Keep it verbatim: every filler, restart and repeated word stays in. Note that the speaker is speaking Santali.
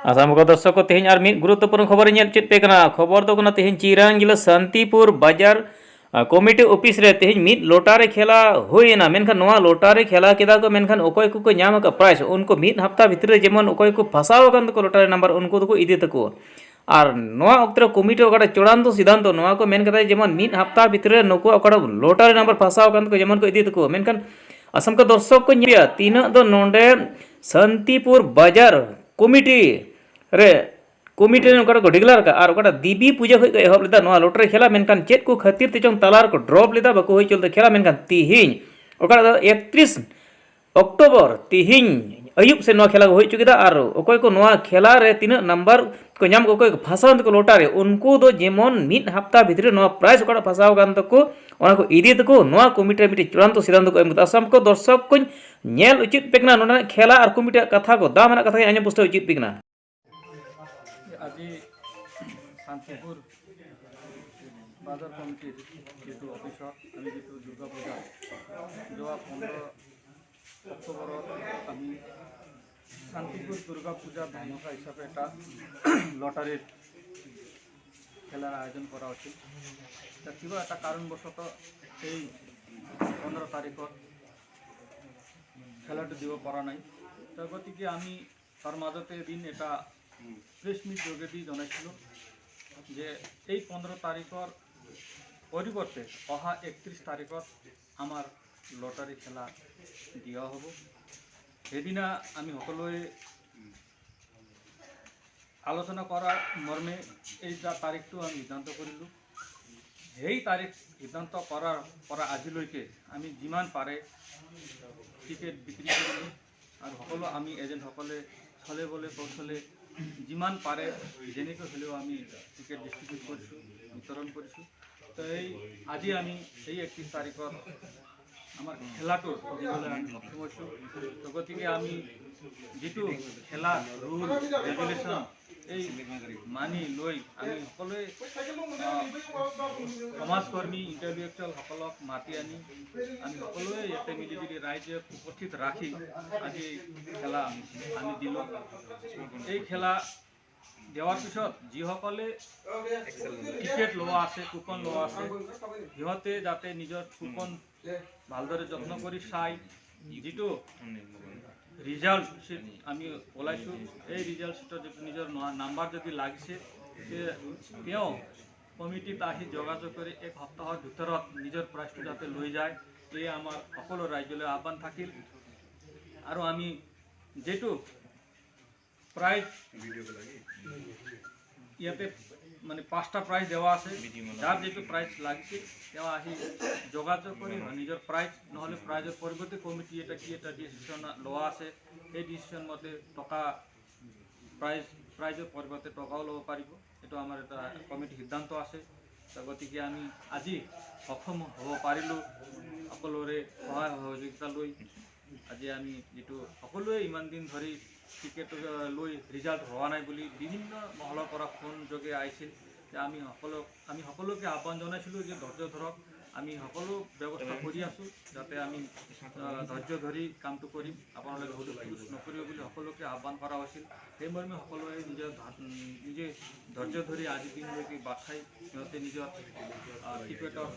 ᱟᱥᱟᱢ ᱠᱚ ᱫᱚᱨᱥᱚᱠ ᱠᱚ, ᱛᱮᱦᱮᱧ ᱟᱨ ᱢᱤᱫ ᱜᱩᱨᱩᱛᱛᱚᱯᱩᱨᱱᱚ ᱠᱷᱚᱵᱚᱨ ᱤᱧ ᱧᱮᱞ ᱦᱚᱪᱚᱭᱮᱫ ᱯᱮ ᱠᱟᱱᱟ᱾ ᱠᱷᱚᱵᱚᱨ ᱫᱚ ᱠᱟᱱᱟ, ᱛᱮᱦᱮᱧ ᱪᱤᱨᱟᱝ ᱡᱤᱞᱟᱹ ᱥᱟᱱᱛᱤᱯᱩᱨ ᱵᱟᱡᱟᱨ, ᱟ, ᱠᱚᱢᱤᱴᱤ ᱚᱯᱷᱤᱥ ᱨᱮ ᱛᱮᱦᱮᱧ ᱢᱤᱫ ᱞᱚᱴᱟᱨᱤ ᱠᱷᱮᱞᱟ ᱦᱩᱭᱮᱱᱟ᱾ ᱢᱮᱱᱠᱷᱟᱱ ᱱᱚᱣᱟ ᱞᱚᱴᱟᱨᱤ ᱠᱷᱮᱞᱟ ᱠᱮᱫᱟ ᱠᱚ, ᱢᱮᱱᱠᱷᱟᱱ ᱚᱠᱚᱭ ᱠᱚᱠᱚ ᱧᱟᱢ ᱟᱠᱟᱫ ᱯᱨᱟᱭᱤᱡᱽ, ᱩᱱᱠᱩ ᱢᱤᱫ ᱦᱟᱯᱛᱟ ᱵᱷᱤᱛᱨᱤ ᱨᱮ ᱡᱮᱢᱚᱱ ᱚᱠᱚᱭ ᱠᱚ ᱯᱷᱟᱥᱟᱣ ᱟᱠᱟᱱ ᱛᱟᱠᱚ ᱞᱚᱴᱟᱨᱤ ᱱᱟᱢᱵᱟᱨ, ᱩᱱᱠᱩ ᱫᱚᱠᱚ ᱤᱫᱤ ᱛᱟᱠᱚ᱾ ᱟᱨ ᱱᱚᱣᱟ ᱚᱠᱛᱮ ᱨᱮ ᱠᱚᱢᱤᱴᱤ ᱚᱠᱟᱴᱟᱜ ᱪᱩᱲᱟᱱᱛᱚ ᱥᱤᱫᱷᱟᱱᱛᱚ, ᱱᱚᱣᱟ ᱠᱚ ᱢᱮᱱ ᱠᱟᱫᱟ, ᱡᱮᱢᱚᱱ ᱢᱤᱫ ᱦᱟᱯᱛᱟ ᱵᱷᱤᱛᱨᱤ ᱨᱮ ᱱᱩᱠᱩᱣᱟᱜ ᱚᱠᱟᱴᱟᱜ ᱞᱚᱴᱟᱨᱤ ᱱᱟᱢᱵᱟᱨ ᱯᱷᱟᱥᱟᱣ ᱟᱠᱟᱱ ᱛᱟᱠᱚ, ᱡᱮᱢᱚᱱ ᱠᱚ ᱤᱫᱤ ᱛᱟᱠᱚ᱾ ᱢᱮᱱᱠᱷᱟᱱ ᱟᱥᱟᱢ ᱠᱚ ᱫᱚᱨᱥᱚᱠ ᱠᱚ ᱧᱮᱞᱟ, ᱛᱤᱱᱟᱹᱜ ᱫᱚ ᱱᱚᱰᱮ ᱥᱟᱱᱛᱤᱯᱩᱨ ᱵᱟᱡᱟᱨ ᱠᱚᱢᱤᱴᱤ ᱨᱮ, ᱠᱚᱢᱤᱴᱤ ᱨᱮ ᱚᱠᱟᱴᱟᱜ ᱠᱚ ᱰᱤᱜᱽᱞᱟᱨ ᱟᱠᱟᱫ ᱟᱨ ᱚᱠᱟᱴᱟᱜ ᱫᱮᱵᱤ ᱯᱩᱡᱟᱹ ᱠᱷᱚᱱ ᱠᱚ ᱮᱦᱚᱵ ᱞᱮᱫᱟ ᱱᱚᱣᱟ ᱞᱚᱴᱟᱨᱤ ᱠᱷᱮᱞᱟ, ᱢᱮᱱᱠᱷᱟᱱ ᱪᱮᱫ ᱠᱚ ᱠᱷᱟᱹᱛᱤᱨ ᱛᱮ ᱪᱚᱝ ᱛᱟᱞᱟ ᱨᱮᱠᱚ ᱰᱨᱚᱯ ᱞᱮᱫᱟ, ᱵᱟᱠᱚ ᱦᱩᱭ ᱦᱚᱪᱚ ᱞᱮᱫᱟ ᱠᱷᱮᱞᱟ᱾ ᱢᱮᱱᱠᱷᱟᱱ ᱛᱤᱦᱤᱧ ᱚᱠᱟᱴᱟᱜ ᱫᱚ ᱮᱠᱛᱨᱤᱥ ᱚᱠᱴᱳᱵᱚᱨ, ᱛᱤᱦᱤᱧ ᱟᱹᱭᱩᱵ ᱥᱮᱫ ᱱᱚᱣᱟ ᱠᱷᱮᱞᱟ ᱠᱚ ᱦᱩᱭ ᱦᱚᱪᱚ ᱠᱮᱫᱟ᱾ ᱟᱨ ᱚᱠᱚᱭ ᱠᱚ ᱱᱚᱣᱟ ᱠᱷᱮᱞᱟ ᱨᱮ ᱛᱤᱱᱟᱹᱜ ᱱᱟᱢᱵᱟᱨ ᱠᱚ ᱧᱟᱢ ᱠᱚ, ᱚᱠᱚᱭ ᱠᱚ ᱯᱷᱟᱥᱟᱣ ᱮᱱ ᱛᱟᱠᱚ ᱞᱚᱴᱟᱨᱤ, ᱩᱱᱠᱩ ᱫᱚ ᱡᱮᱢᱚᱱ ᱢᱤᱫ ᱦᱟᱯᱛᱟ ᱵᱷᱤᱛᱨᱤ ᱨᱮ ᱱᱚᱣᱟ ᱯᱨᱟᱭᱤᱡᱽ ᱚᱠᱟᱴᱟᱜ ᱯᱷᱟᱥᱟᱣ ᱟᱠᱟᱱ ᱛᱟᱠᱚ, ᱚᱱᱟ ᱠᱚ ᱤᱫᱤ ᱛᱟᱠᱚ᱾ ᱱᱚᱣᱟ ᱠᱚᱢᱤᱴᱤ ᱨᱮ ᱢᱤᱫᱴᱤᱡ ᱪᱩᱲᱟᱱᱛᱚ ᱥᱤᱫᱷᱟᱱᱛᱚ ᱠᱚ ᱮᱢ ᱠᱮᱫᱟ᱾ ᱟᱥᱟᱢ ᱠᱚ ᱫᱚᱨᱥᱚᱠ ᱠᱚᱧ ᱧᱮᱞ ᱦᱚᱪᱚᱭᱮᱫ ᱯᱮ ᱠᱟᱱᱟ ᱱᱚᱰᱮᱱᱟᱜ ᱠᱷᱮᱞᱟ ᱟᱨ ᱠᱚᱢᱤᱴᱤᱭᱟᱜ ᱠᱟᱛᱷᱟ ᱠᱚ, ᱫᱟᱢ ᱨᱮᱱᱟᱜ ᱠᱟᱛᱷᱟ ᱠᱚᱧ ᱟᱸᱡᱚᱢ ᱯᱩᱥᱴᱟᱹᱣ ᱦᱚᱪᱚᱭᱮᱫ ᱯᱮ ᱠᱟᱱᱟ᱾ আজি শান্তিপুর বাজার কমিটির যিটো অফিসত আমি যিটো দুৰ্গা পূজা যোৱা পোন্ধৰ অক্টোবৰত আমি শান্তিপুৰ দুৰ্গা পূজা ধামাকা হিচাপে এটা লটাৰীৰ খেলাৰ আয়োজন কৰা হৈছিল। এতিয়া কিবা এটা কাৰণবশতঃ এই পোন্ধৰ তাৰিখত খেলাটো দিব পৰা নাই। তো গতিকে আমি তাৰ মাজতে এদিন এটা প্ৰেছ মিট যোগেদি জনাইছিলোঁ যে এই পোন্ধৰ তাৰিখৰ পৰিৱৰ্তে অহা একত্ৰিছ তাৰিখত আমাৰ লটাৰী খেলা দিয়া হ'ব। সেইদিনা আমি সকলোৱে আলোচনা কৰাৰ মৰ্মে এই যা তাৰিখটো আমি সিদ্ধান্ত কৰিলোঁ। সেই তাৰিখ সিদ্ধান্ত কৰাৰ পৰা আজিলৈকে আমি যিমান পাৰে টিকেট বিক্ৰী কৰিলোঁ আৰু সকলো আমি এজেণ্টসকলে ছলে বলে কৌশলে যিমান পাৰে যেনেকৈ হ'লেও আমি টিকেট ডিষ্ট্ৰিবিউট কৰিছোঁ, বিতৰণ কৰিছোঁ। তো এই আজি আমি এই একত্ৰিছ তাৰিখত আমাৰ খেলাটো দিবলৈ আমি সক্ষম হৈছোঁ। তো গতিকে আমি যিটো খেলা ৰুল ৰেগুলেশ্যন এই মানি লৈ আমি সকলোৱে, আহ, সমাজকৰ্মী, ইণ্টেলেকচুৱেল সকলক মাতি আনি আমি সকলোৱে ইয়াতে মিলি জুলি ৰাইজে উপস্থিত ৰাখি আজি খেলা আমি দিলোঁ। এই খেলা দিয়াৰ পিছত যিসকলে টিকেট লোৱা আছে, কুপন লোৱা আছে, সিহঁতে যাতে নিজৰ কুপন ভালদৰে যত্ন কৰি চাই, যিটো ৰিজাল্ট শ্বিট আমি ওলাইছোঁ, এই ৰিজাল্ট শ্বিটত যিটো নিজৰ ন-, নাম্বাৰ যদি লাগিছে, তে তেওঁ কমিটিত আহি যোগাযোগ কৰি এক সপ্তাহৰ ভিতৰত নিজৰ প্ৰাইজটো যাতে লৈ যায়, এই আমাৰ সকলো ৰাইজলৈ আহ্বান থাকিল। আৰু আমি যিটো প্ৰাইজ ইয়াতে মানে পাঁচটা প্ৰাইজ দিয়া আছে, যাৰ যিটো প্ৰাইজ লাগিছে তেওঁ আহি যোগাযোগ কৰি নিজৰ প্ৰাইজ, নহ'লে প্ৰাইজৰ পৰিৱৰ্তে কমিটি এটা কি এটা ডিচিশ্যন লোৱা আছে, সেই ডিচিশ্যন মতে টকা প্ৰাইজ, প্ৰাইজৰ পৰিৱৰ্তে টকাও ল'ব পাৰিব। এইটো আমাৰ এটা কমিটি সিদ্ধান্ত আছে। তো গতিকে আমি আজি সক্ষম হ'ব পাৰিলোঁ সকলোৰে সহায় সহযোগিতা লৈ। আজি আমি যিটো সকলোৱে ইমান দিন ধৰি টিকেট, আহ, লৈ ৰিজাল্ট হোৱা নাই বুলি বিভিন্ন মহলৰ পৰা ফোন যোগে আহিছিল, যে আমি সকলো, আমি সকলোকে আহ্বান জনাইছিলোঁ যে ধৈৰ্য ধৰক, আমি সকলো ব্যৱস্থা কৰি আছোঁ, যাতে আমি, আহ, ধৈৰ্য ধৰি কামটো কৰিম, আপোনালোকে হুলস্থুল নকৰিব বুলি সকলোকে আহ্বান কৰা হৈছিল। সেইমৰ্মে সকলোৱে নিজৰ ধা-, উম, নিজে ধৈৰ্য ধৰি আজিৰ দিনলৈকে বাট চাই সিহঁতে নিজৰ, আহ, টিকেটৰ